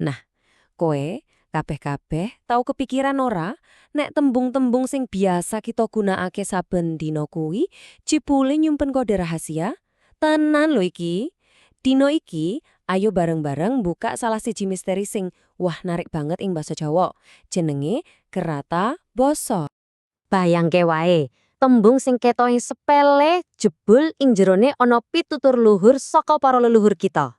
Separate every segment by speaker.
Speaker 1: Nah, kowe kabeh-kabeh tau kepikiran ora nek tembung-tembung sing biasa kita gunakake saben dina kuwi jebule nyimpen kode rahasia? Tenan lho iki. Dino iki, ayo bareng-bareng buka salah siji misteri sing wah, narik banget ing basa Jawa. Jenenge kerata basa.
Speaker 2: Bayangke wae, tembung sing ketoke sepele jebul ing jerone ana pitutur luhur saka para leluhur kita.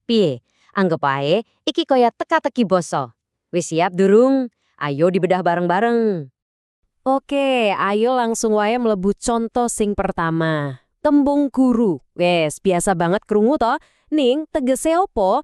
Speaker 2: Piye? Anggep wae iki kaya teka-teki basa. Wis siap durung? Ayo dibedah bareng-bareng.
Speaker 1: Oke, ayo langsung wae mlebu contoh sing pertama. Tembung guru. Wes, biasa banget krungu to. Ning tegese opo?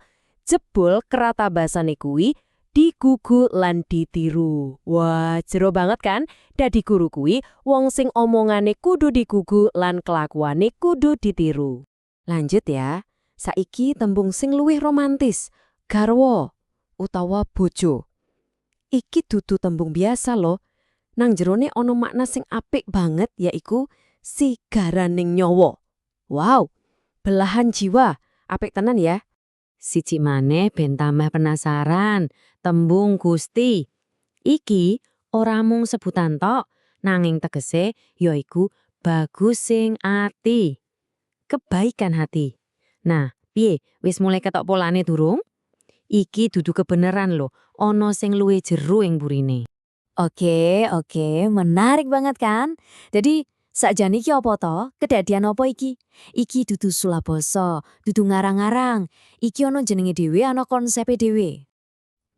Speaker 1: Jebul kerata basane kuwi digugu lan ditiru. Wah, jero banget kan? Dadi guru kuwi wong sing omongane kudu digugu lan kelakuane kudu ditiru. Lanjut ya. Saiki tembung sing luwih romantis, garwa utawa bojo. Iki dudu tembung biasa loh. Nang jerone ono makna sing apik banget, yaiku sigaraning nyawa. Wow, belahan jiwa, apik tenan ya.
Speaker 2: Siji maneh ben tambah penasaran, tembung Gusti. Iki ora mung sebutan tok, nanging tegese yaiku bagusing ati. Kebaikan hati. Nah, piye? Wis mulai ketok polane durung? Iki dudu kebenaran lho, ana sing luwih jero ing burine.
Speaker 3: Oke, menarik banget kan? Jadi, sakjane iki apa to? Kedadian apa iki? Iki dudu sulap basa, dudu ngarang-ngarang. Iki ana jenenge dhewe, ana konsepe dhewe.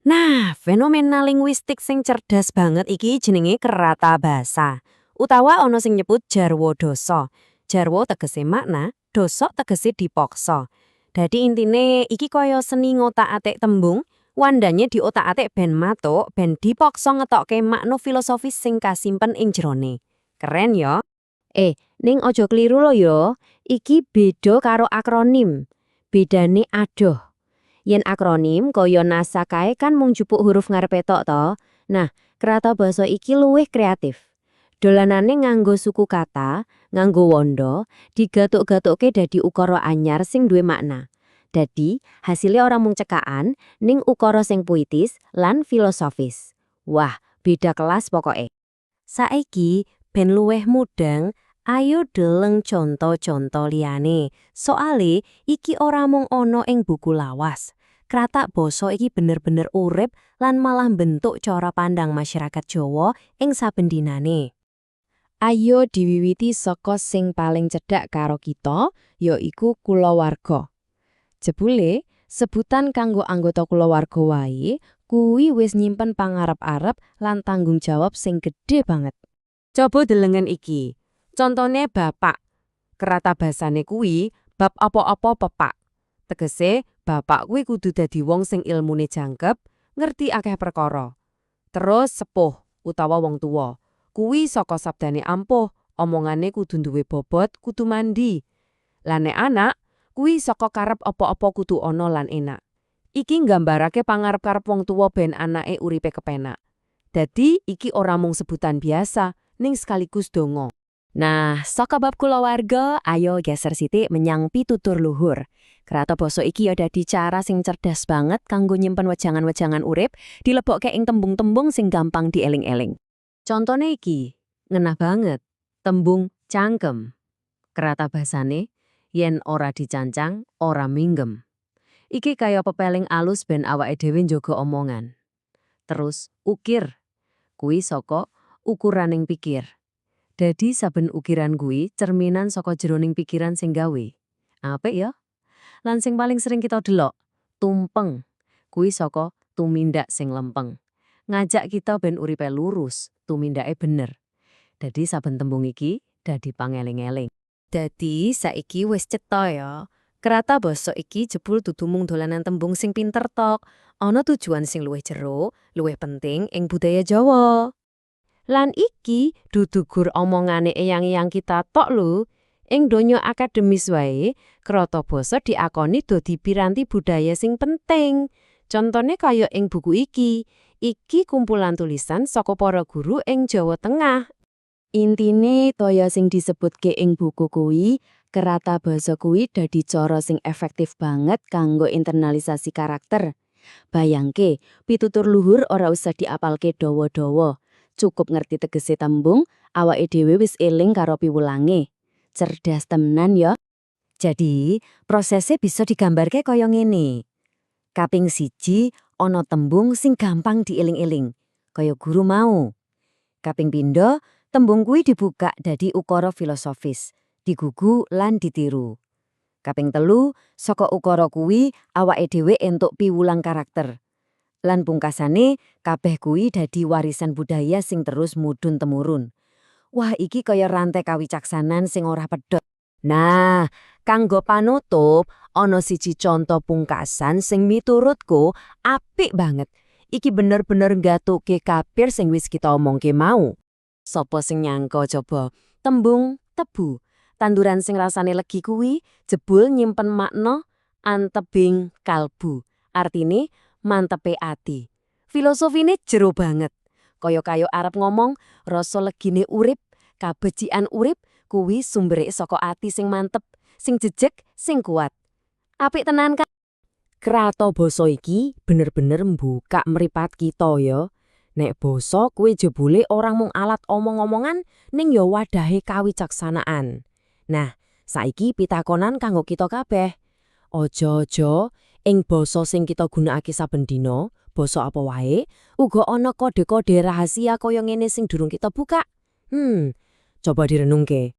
Speaker 2: Nah, fenomena linguistik sing cerdas banget iki jenenge kerata basa. Utawa ana sing nyebut jarwo doso. Jarwo tegese makna, doso tegese dipaksa. Dadi intine iki kaya seni ngotak-atik tembung, wandane diotak-atik ben matuk, ben dipaksa ngetokke makna filosofis sing kasimpen ing jerone. Keren ya? Eh, ning aja kliru lo yo. Iki beda karo akronim. Bedane adoh. Yen akronim kaya NASA kae kan mung jupuk huruf ngarepe tok to. Nah, kerata basa iki luwih kreatif. Dolanane nganggo suku kata, nganggo wanda, digatuk-gatukke dadi ukara anyar sing duwe makna. Dadi, hasilnya ora mung cekakan, ning ukara sing puitis lan filosofis. Wah, beda kelas pokoke.
Speaker 1: Saiki ben luwih mudeng, ayo deleng conto-conto liyane. Soale iki ora mung ana ing buku lawas. Kratak basa iki bener-bener urip lan malah bentuk cara pandang masyarakat Jawa ing saben dinane. Ayo diwiwiti saka sing paling cedhak karo kita, yaiku kulawarga. Jebule, sebutan kanggo anggota kulawarga wae kuwi wis nyimpen pangarep-arep lan tanggung jawab sing gedhe banget.
Speaker 2: Coba delengen iki. Contone bapak. Kerata basane kuwi bab apa-apa pepak. Tegese bapak kuwi kudu dadi wong sing ilmune jangkep, ngerti akeh perkara. Terus sepuh utawa wong tuwa. Kuwi saka sabdane ampuh, omongane kudu duwe bobot, kudu mandi. Lah nek anak, kuwi saka karep apa-apa kudu ana lan enak. Iki nggambarake pangarep-karep wong tuwa ben anake uripe kepenak. Dadi iki ora mung sebutan biasa, ning sekaligus donga.
Speaker 1: Nah, saka bab kulawarga, ayo geser sithik menyang pitutur luhur. Krata basa iki ya dadi cara sing cerdas banget kanggo nyimpen wejangan-wejangan urip, dilebokke ing tembung-tembung sing gampang dieling-eling.
Speaker 2: Contone iki, ngenah banget. Tembung cangkem. Kerata basane, yen ora dicancang, ora minggem. Iki kaya pepeling alus ben awake dhewe njaga omongan. Terus ukir. Kuwi saka ukuraning pikir. Dadi saben ukiran kuwi cerminan saka jeroning pikiran sing gawe. Apik ya? Lan sing paling sering kita delok, tumpeng. Kuwi saka tumindak sing lempeng. Ngajak kita ben uripe lurus, tumindake bener. Dadi saben tembung iki dadi pangeling-eling.
Speaker 1: Dadi saiki wis cetha ya. Kerata basa iki jebul dudu mung dolanan tembung sing pinter tok. Ana tujuan sing luwih jero, luwih penting ing budaya Jawa.
Speaker 2: Lan iki dudu gur omongane eyang-eyang kita tok lho. Ing donya akademis wae, krata basa diakoni dadi piranti budaya sing penting. Contone kaya ing buku iki. Iki kumpulan tulisan saka para guru ing Jawa Tengah.
Speaker 3: Intine kaya sing disebutke ing buku kuwi, kerata basa kuwi dadi cara sing efektif banget kanggo internalisasi karakter.
Speaker 2: Bayangke, pitutur luhur ora usah diapalke dawa-dawa. Cukup ngerti tegese tembung, awake dhewe wis eling karo piwulange. Cerdas temenan ya. Jadi, prosesnya bisa digambarke kaya ngene. Kaping 1, ana tembung sing gampang dieling-eling, kaya guru mau. Kaping pindho, tembung kuwi dibuka dadi ukara filosofis, digugu lan ditiru. Kaping 3, saka ukara kuwi awake dhewe entuk piwulang karakter. Lan pungkasane, kabeh kuwi dadi warisan budaya sing terus mudhun temurun. Wah, iki kaya rantai kawicaksanan sing ora pedhot.
Speaker 1: Nah, kanggo panutup, ana siji conto pungkasan sing miturutku apik banget. Iki bener-bener gatuke kabeh sing wis kita omongke mau. Sopo sing nyangka coba? Tembung tebu. Tanduran sing rasane legi kuwi jebul nyimpen makna antebing kalbu. Artine mantepe ati. Filosofine jero banget. Kaya-kaya arep ngomong rasa legine urip, kabecikan urip kuwi sumbere saka ati sing mantep, sing jejeg, sing kuat. Apik tenan kan? Krato basa iki bener-bener mbuka mripat kita ya. Nek basa kuwi jebule ora mung alat omong-omongan, ning ya wadahe kawicaksanaan. Nah, saiki pitakonan kanggo kita kabeh. Aja-aja ing basa sing kita gunakake saben dina, basa apa wae, uga ana kode-kode rahasia kaya ngene sing durung kita buka. Coba direnungke.